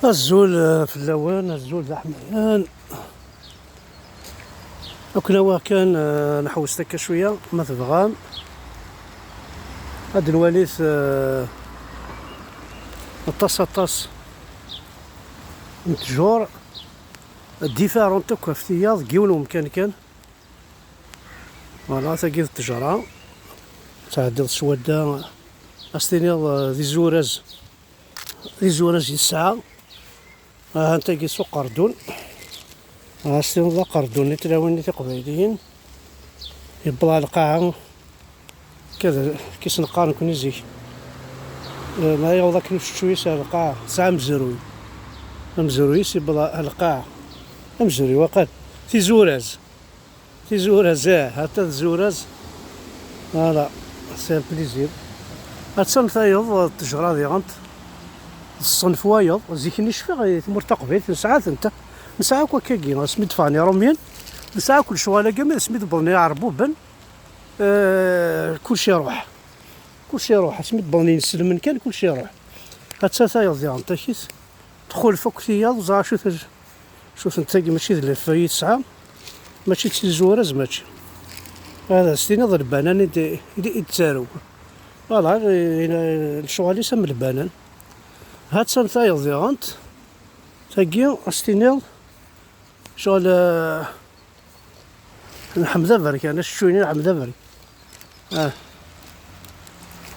الزول في اللوان الزول ذا حميان وكنا كان نحوس تكا شويه ما تبغام هاد الواليث طاس طاس نتجور différentes كوا في تياض كيون مكان كان voilà تاكي التجرة تعدل سوادا استينيض ذي زوراز ذي زوراز يسعى ها انت كي سوق قردون استينيض قردون تلاوين تقبيليين يبلع القاعة كذا كيس نقارن كون زيك ما يوضا كنوش شوية القاعة ساعة مزروي مزروي سيبلا القاعة مزروي وقال تيزوراز تيزوراز هاتا زوراز voilà c'est un plaisir هاتسان تايض التجرة دي غنت الصنف وايض زيك نشفي ثمور تقبيل نسعى انت نسعى كوا كاكي سميت فاني روميان نسعى كل شوالا كامل سميت بغني عربوبن كلشي يروح كلشي يروح سميت بغني نسلم كان كلشي يروح هاتسا تايض دي غنت كيس دخل فوق تياض زعما شو شوف انت ماشي الفاي تسعة ماشي تزوراز ماشي هذا ستينا ضرب البنان يتسارو voilà الشغالي سم البنان هاد سنتايض ديغانت تاكي ستينيض شغل نحمد برك انا شويني نحمد برك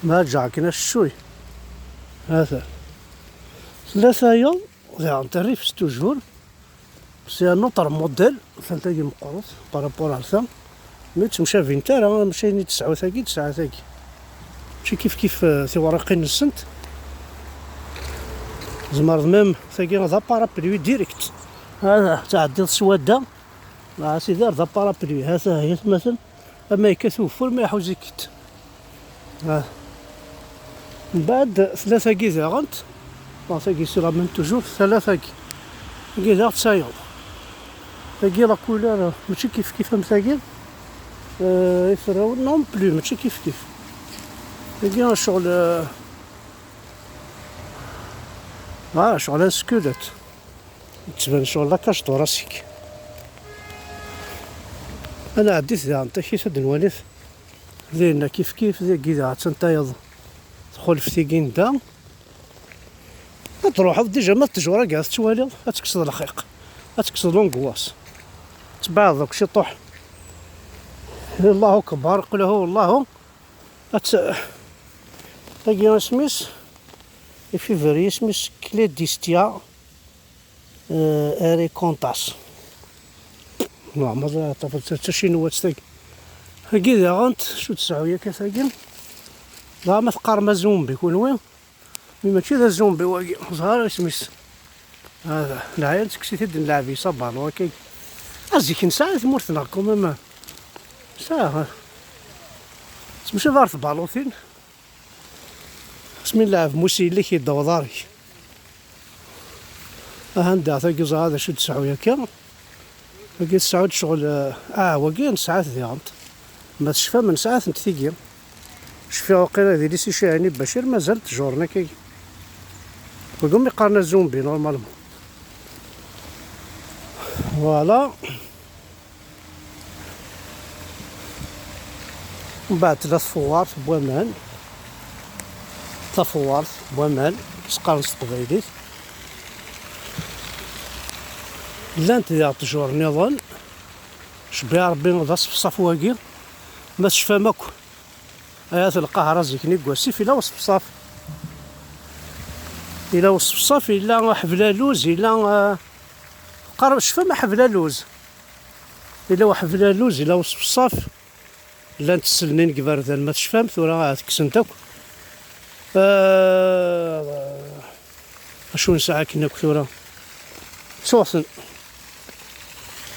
ما رجع كنا شوي هذا ثلاثة يوم ديغانت الريف toujours c'est un autre modèle ثانتاكي مقروط par rapport على ثا mais تمشى فين تا راه مشى تسعة ثاكي تسعة ثاكي ماشي كيف كيف تيورقين السنت زمر même ثاكي ذا parapluie direct هذا تعدي السواده مع سيدار ذا parapluie هذا هي مثلا اما يكثوفر ما يحوز يكت من بعد ثلاثة كي ذاغنت bon ثاكي c'est la même toujours ثلاثة كي كي ذا تسايض ثاكي la couleur ماشي كيف كيف ثاكي يفراو non plus ماشي كيف كيف ثاكي شغل شغل un squelette تبان شغل la cage thoracique انا عديت ذا نتا كي نواليث ذينا كيف كيف ذي كي تنتايض تدخل في تيكين دا تروح déjà ما التجوره كاع تتوالي تكسر الخيق تكسر l'angoisse تبع دوك شي طوح الله اكبر قل هو الله تاكي سميس فيفري سميس Gleditsia erianthus نعم ما حتى شي نوات تاكي هاكي داغنت شو تسعو ياك تاكي لا ما تقار ما زومبي كون وين mais ماشي ذا زومبي واكي زهر سميس هذا العيال تكسي تد نلعب يصبر واكي ازيك نساعد ثمورتنا quand même ساعة تمشي دار بالوثين سمي نلعب موسي اللي كيدور داري هاندا تاكي هذا شو تسعو ياك واكي تسعود شغل واكي نسعات ديالت ما تشفى من ساعات نتيكي شفي وقيلا ديال لي سي يعني بشير مازال تجورنا كي وقوم يقارنا زومبي normalement voilà من بعد ثلاث فوارت بوامان ثلاث فوارت بوامان كيسقارن تقبايليت لانت ديال التجور نظن شبيع ربي ذا صفصاف واكي ما تشفى ماكو ايات القهرة زيكني كواسيف إلا وصفصاف إلا وصفصاف إلا حفلالوز إلا قرب شفا ما حفلالوز إلا وحفلالوز إلا وصفصاف لا نتسلنين كباردان ما تشفام ثورا تكسنتك اشو نسعى كنا كثورا سوسن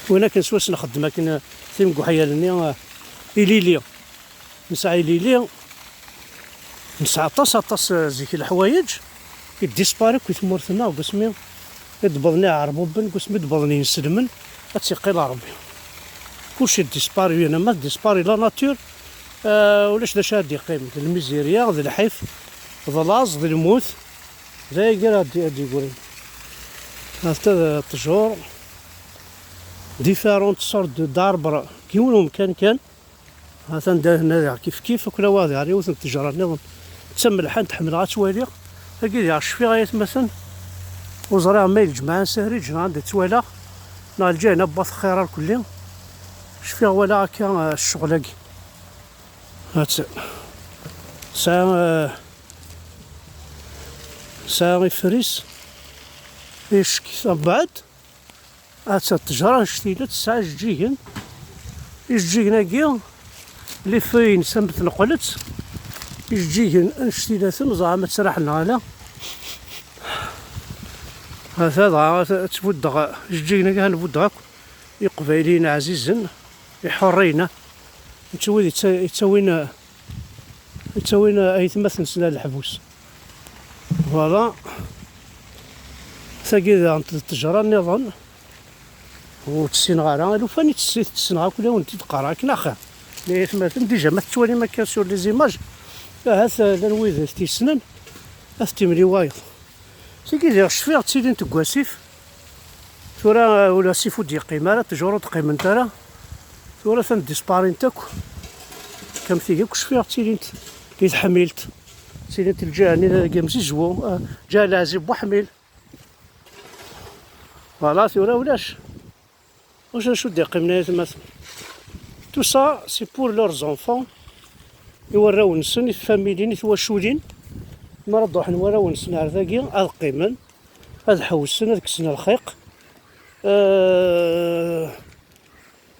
وين كنسوس نخدم كنا ثيم كحيالني إليلي نسعى إليلي نسعى طاس طاس زيك الحوايج كيديسباري كيتمورثنا وقسمي يدبضني عربوبن قسمي دبضني نسلمن اتيقي ربي كلشي disparu انا ما disparu la nature ولاش دا شاد يقيم الميزيريا ذي الحيف ذا لاز ذي الموت ذا يقرا دي يقول هاتا الطجور différentes sortes d'arbres كيونهم كان كان هاتا ندير هنا كيف كيف كل واحد يعني وثن التجارة نظن تسمى الحان تحمل غاتوالي هاكي ديال شفي غاية مثلا وزرع ما الجماعة سهري جنا عندي توالا نهار الجاي هنا باث خير الكلي شفي ولا هكا الشغل هاكي هات ساعة ساعة يفريس يشكي بعد هات التجارة شتيلة تسعة جيجن يجيجن كي لي فين سمت نقلت يجيجن شتيلة زعما تسرح لنا هذا تبدغ جيجن كاع نبدغ يقبايلين عزيزن يحرينا نتوي يتسوين يتسوين ايتمثل سنة الحبوس فوالا ثاقي التجارة النظام وتسين غارة لو فاني تسين غا كل وانت تقرا كنا خير لي مثلا ديجا ما توالي ما كان سور لي زيماج هات لنويد تيسنن تيملي وايض سيكي دير شفير تسيدين تكواسيف ثورا ولا سيفو دي قيمة تجورو تقيم نتا ثورا ثم ديسبارين تاك كم فيه كشفير تسيدين كيتحملت تسيدين الجاني كمزي جوو جا العزيب بوحميل فوالا ثورا ولاش واش شو دي قيمنا مثلا tout ça c'est pour leurs enfants يوراو نسن الفاميلين يتواشولين ما ردوح نوراو نسن على ذاكي هاد قيمن هاد حوسن هاد كسن الخيق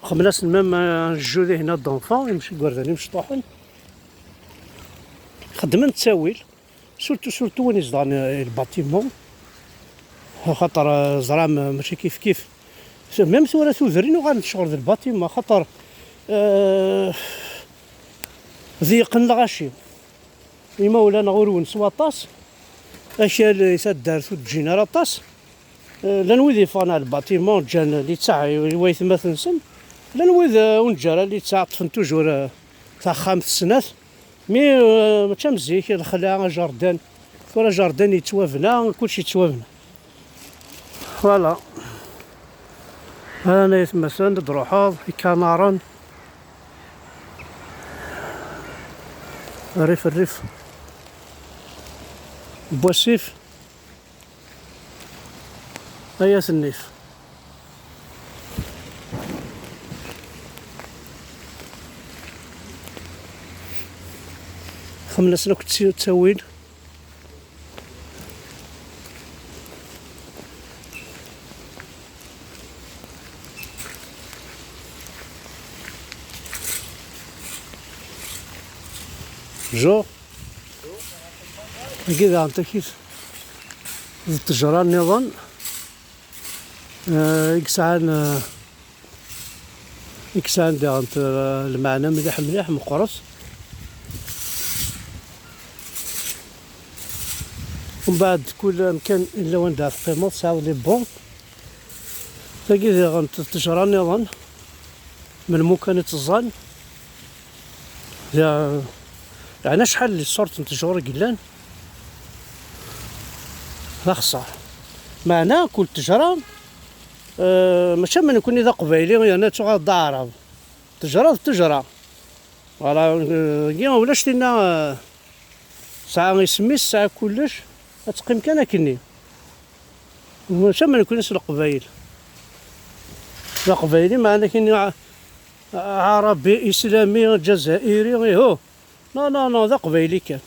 خملاس même jeu هنا d'enfants يمشي كوردان يمشي طوحن خدمن التاويل surtout surtout وين يصدر ال bâtiment خاطر زرام ماشي كيف كيف même ثورة توذرين وغنشغل ال bâtiment خاطر ضيقن الغاشي إما ولا نغور نسوا طاس اشياء اللي تدار تجينا راه طاس لا نويد يفانا ال bâtiment جان اللي تاع ويتماثنسن لا نويد ونجارة اللي تاع طفن toujours تاع 5 سنات mais ماشي مزيك الخلا jardin ولا jardin يتوافنا كلشي يتوافنا voilà انا مثلا دروحوض كنارن ريف الريف بوسيف هيا النيف خمنا سنة كنت تسوين جو كذا انت كيف التجارة النظام يكسعان يكسعان ديال المعنى مليح مليح مقرص ومن بعد كل مكان الا وين دار قيمة تسعة les bancs تاكي التجارة النظام من مكان الزان يعني شحال les sortes نتجور قلان لا خسارة معنا كل تجرة ماشي من يكون إذا قبايلي يعني تغاد عرب تجرة تجرة voilà ولاش لينا ساعة يسمي الساعة كلش تقيم كان كني ماشي من يكون القبايل لا قبايلي معنا كاين عربي إسلامي جزائري هو non non non ذا قبايلي كان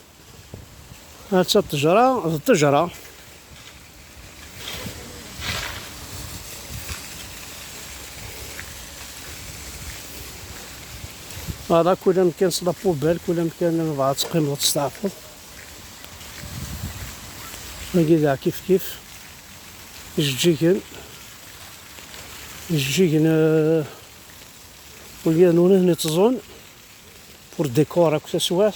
هاد التجرة التجرة هذا كل مكان la poubelle كل مكان بعض تقيم تستعفض كذا كيف كيف يجيكن يجيكن وليا نتزون pour décor اكسسوار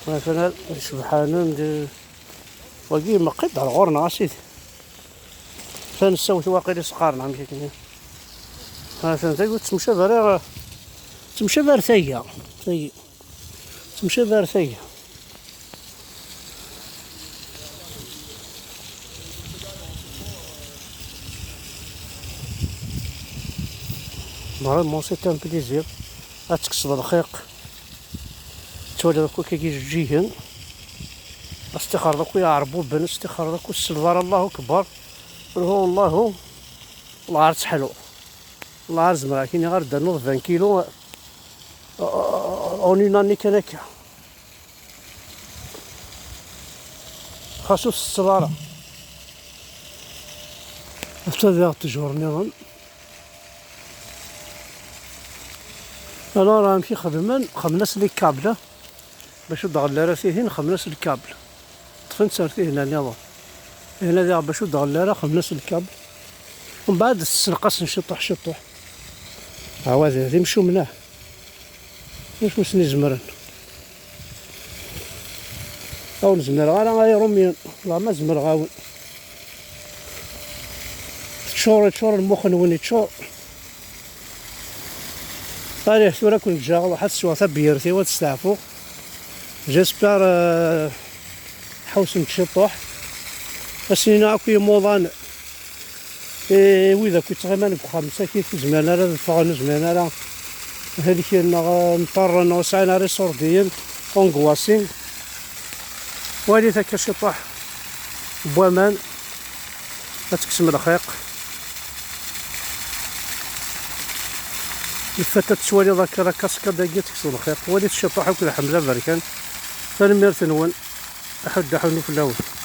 مثلا سبحان وكي ما قد على غورنا اسيدي فنساو واقيلا سقارنا مشي كنا مثلا تقول تمشى فار تمشى فار ثايا تمشى فار ثايا Vraiment c'est un plaisir. أتكسض الخيق توالي كو كي جيهن استخر ذاك يعربو بن استخر ذاك السلفر. الله اكبر، هو الله الله عرض حلو الله عرض زمرا كاين غير دا نوض 20 كيلو en une année. كان هكا خاصو الصغارة حتى تجور نظام. انا راه نمشي خدمان خمناس les câbles باش دغل راه فيهن خمناس الكابل طفن سارتيه هنا نظام هنا ذا باش دغل راه خمناس الكابل ومن بعد السنقاس نشطح شطح هاو هذا يمشوا مناه واش مسني زمرن او نزمر غير غير روميان لا ما زمر غاون تشور تشور المخ نوني تشور طاري ثورة كنت جا واحد السوا بيرتي وتستعفو. J'espère حوس نتشطوح اسنينا اكو موضان إيه وإذا كنت غير بخمسة كيف زمان راه دفعنا زمان راه هذيك نضطر نوسعنا ريسورديين angoissés والي ذاك شطح بوامان تكسم الخيق الفتاة تسوالي ذاك راه cascade تكسب الخيق ولي تشطح وكل حمزة بركان. تنمير تنون أحد حنو في الأول.